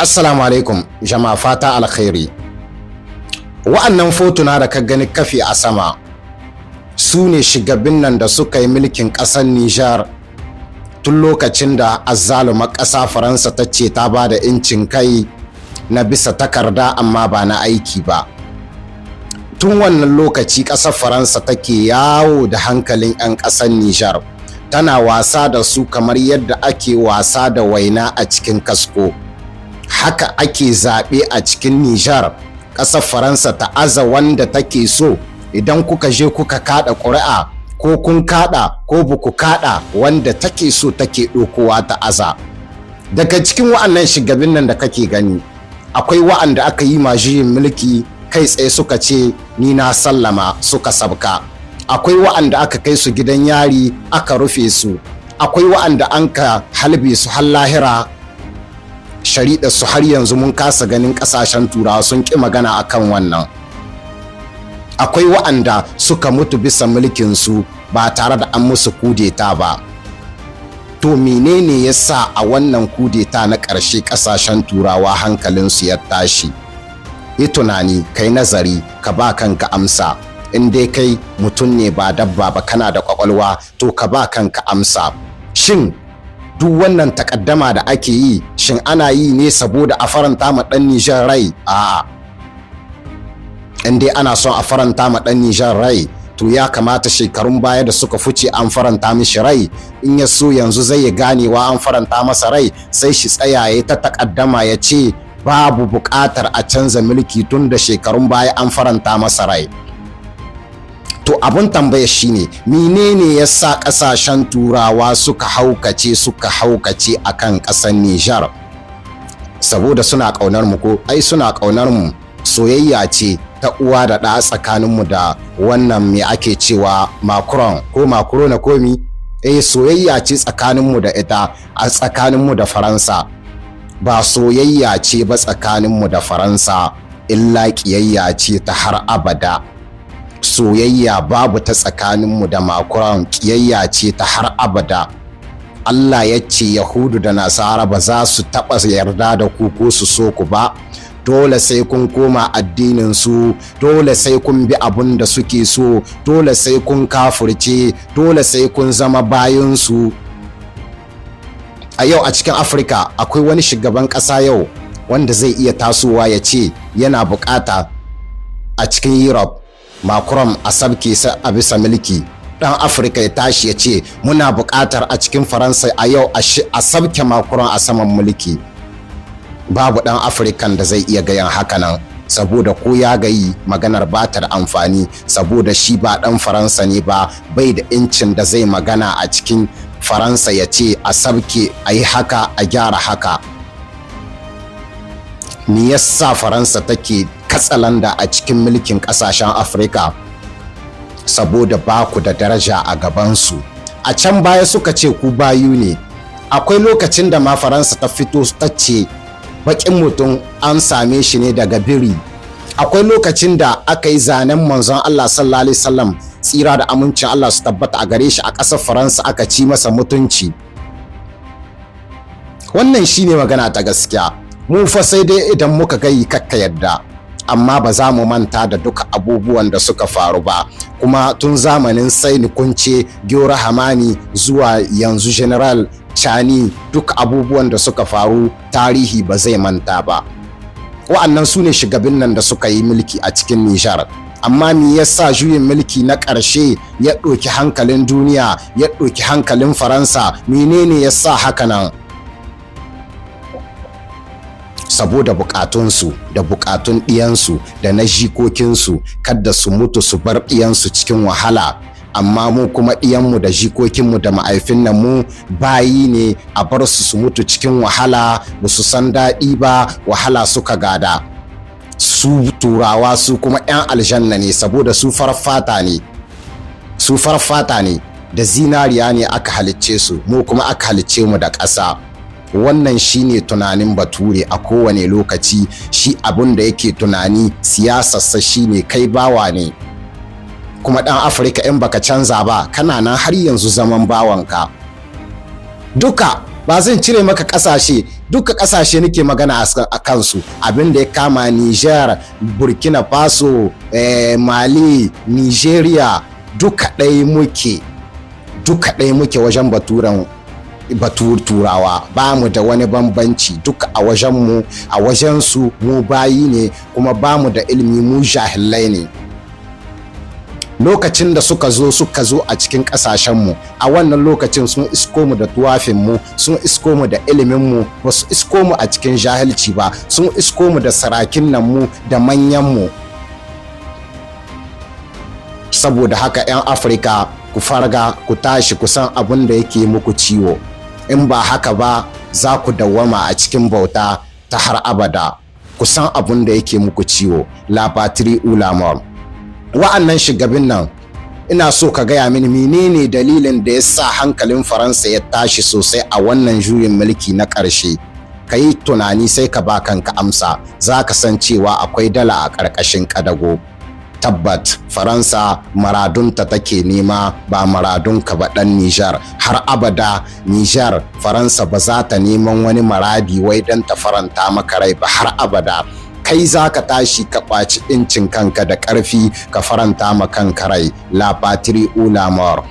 Assalamu alaikum jama'a, fata alkhairi. Wa'annan fotuna da ka gani kafi a sama su ne shugabin nan da suka yi mulkin ƙasar Nijar tun lokacin da azzalumar ƙasa Faransa ta ce ta ba da incin kai na bisa takarda amma ba na aiki ba. Tun wannan lokaci ƙasar Faransa take yawo da hankalin 'yan ƙasar Nijar, tana wasa da su kamar yadda ake wasa da waina a cikin kasko. Haka ake zaɓe a cikin Nijar, ƙasar Faransa ta aza wanda take so. Idan kuka je kuka kaɗa ƙuri'a, ko kun kaɗa ko ba ku kaɗa, wanda take so take ɗaukowa ta aza. Daga cikin wa'annan shugabin nan da kake gani, akwai wa'anda aka yi ma juyin mulki, kai tsaye suka ce ni na sallama, suka sabka. Akwai wa'anda aka kai su gidan yari aka rufe su. Akwai wa'anda an ka halbe su har lahira, shari'ar su har yanzu mun kasa ganin, kasashen Turawa sun ƙi magana akan wannan. Akwai wa'anda suka mutu bisa mulkin su ba tare da an musu kudeta ba. To, menene ya sa a wannan kudeta na ƙarshe ƙasashen Turawa hankalinsu ya tashi? Yi tunani, kai nazari, ka ba kanka amsa. In dai kai mutum ne ba dabba ba, kana da kwakwalwa, to ka ba kanka amsa. Shin duk wannan takaddama da ake yi, shin ana yi ne saboda a faranta ma ɗan Nijar rai? A'a. In dai ana son a faranta ma ɗan Nijar rai, to ya kamata shekarun baya da suka fice an faranta mishi rai. In ya so yanzu zai ganewa an faranta masa rai, sai shi tsaya ya ta takaddama, ya ce babu buƙatar a canza mulki tun da shekarun baya an faranta masa rai. To, abun tambaya shine, menene ya sa ƙasashen Turawa suka haukace, suka haukace akan ƙasar Nijar? Saboda suna ƙaunar mu ko? Ai suna ƙaunar mu, soyayya ce ta uwa da ɗa tsakaninmu da wannan, me ake cewa, Macron ko Macron na komi. Eh, soyayya ce tsakaninmu da ita, a tsakaninmu da Faransa. Ba soyayya ce ba tsakaninmu da Faransa, illa ƙiyayya ce ta har abada. Soyayya babu ta tsakaninmu da Macron, ƙiyayya ce ta har abada. Allah ya ce Yahudu da Nasara ba za su taɓa yarda da ku ko su so ku ba. Dole sai kun koma addinin su, dole sai kun bi abun da suke so, dole sai kun kafurce, dole sai kun zama bayansu. A yau a cikin Afirka akwai wani shugaban ƙasa yau wanda zai iya tasowa ya ce yana bukata a cikin Europe Macron a sabke sa a bisa mulki? Dan Afirka ya tashi ya ce muna buƙatar a cikin Faransa a yau a sabke Macron a saman mulki, babu dan Afirkan da zai iya gayan hakanan, saboda ko ya gayi, maganar ba ta da amfani, saboda shi ba dan Faransa ne ba, bai da incin da zai magana a cikin Faransa ya ce a sabke, a yi haka, a gyara haka. Me yasa Faransa take katsalanda a cikin mulkin kasashen Afirka? Saboda ba ku da daraja a gabansu. A can baya suka ce ku bayu ne. Akwai lokacin da ma Faransa ta fito ta ce baƙin mutum an same shi ne daga biri. Akwai lokacin da aka yi zanen manzon Allah sallallahu alaihi wasallam, tsira da amincin Allah su tabbata a gare shi, a ƙasar Faransa, aka ci masa mutunci. Wannan shine magana ta gaskiya. Mu fa sai dai idan muka gayi kakka yadda, amma ba za mu manta da duka abubuwan da suka faru ba. Kuma tun zamanin Seyni Kountché, Gyora Hamani, zuwa yanzu General Tchiani, duk abubuwan da suka faru tarihi ba zai manta ba. Wa'annan su ne shugabin nan da suka yi mulki a cikin Nijar. Amma me yasa juyin mulki na ƙarshe ya ɗauki hankalin duniya, ya ɗauki hankalin Faransa? Menene yasa haka nan? Saboda bukatunsu da bukatun ɗiyansu da na jikokinsu, kada su mutu su bar ɗiyansu cikin wahala. Amma mu kuma ɗiyanmu da jikokinmu da ma'aifin nan mu bayi ne, a bar su su mutu cikin wahala, ba su san daɗi ba, wahala suka gada. Su Turawa su kuma 'yan aljanna ne, saboda su farar fata ne, su farar fata ne, da zinariya ne aka halicce su, mu kuma aka halicce mu da ƙasa. Wannan shine tunanin Bature a kowane lokaci. Shi abun da yake tunani, siyasarsa shine kai bawa ne. Kuma ɗan Afirka, in baka canza ba, kana nan har yanzu zaman bawanka. Duka Ba zan cire maka kasashe, duka kasashe nake magana a kansu, abin da ya kama Niger, Burkina Faso, Mali, Nigeria, duka ɗaya muke, duka ɗaya muke wajen baturan batur Turawa. Ba mu da wani bambanci duka a wajenmu, a wajensu mu bayi ne, kuma ba mu da ilimi, mu jahilai ne. Lokacin da suka zo a cikin ƙasashenmu a wannan lokacin, sun isko mu da tuwafinmu, sun isko mu da iliminmu, ba su isko mu a cikin jahilci ba. Sun isko mu da sarakin nan mu da manyanmu. Saboda haka, 'yan Afirka, ku farga, ku tashi, ku san abin da yake muku ciwo. In ba haka ba, za ku dawwama a cikin bauta ta har abada. Ku san abin da yake muku ciwo. La patrie ou la mort. Wa'annan shugabin nan, ina so ka gaya mini menene dalilin da ya sa hankalin Faransa ya tashi sosai a wannan juyin mulki na ƙarshe. Ka yi tunani, sai ka ba kanka amsa. Za ka san cewa akwai dala a ƙarƙashin ƙadago. Tabbat Faransa maradunta take nema, ba maradunka ba, ɗan Nijar. Har abada Nijar, Faransa ba za ta neman wani maradi wai don ta faranta maka rai ba, har abada. Kai za ka tashi ka ƙwaci incin kanka da ƙarfi, ka faranta ma kanka rai. La patrie ou la mort.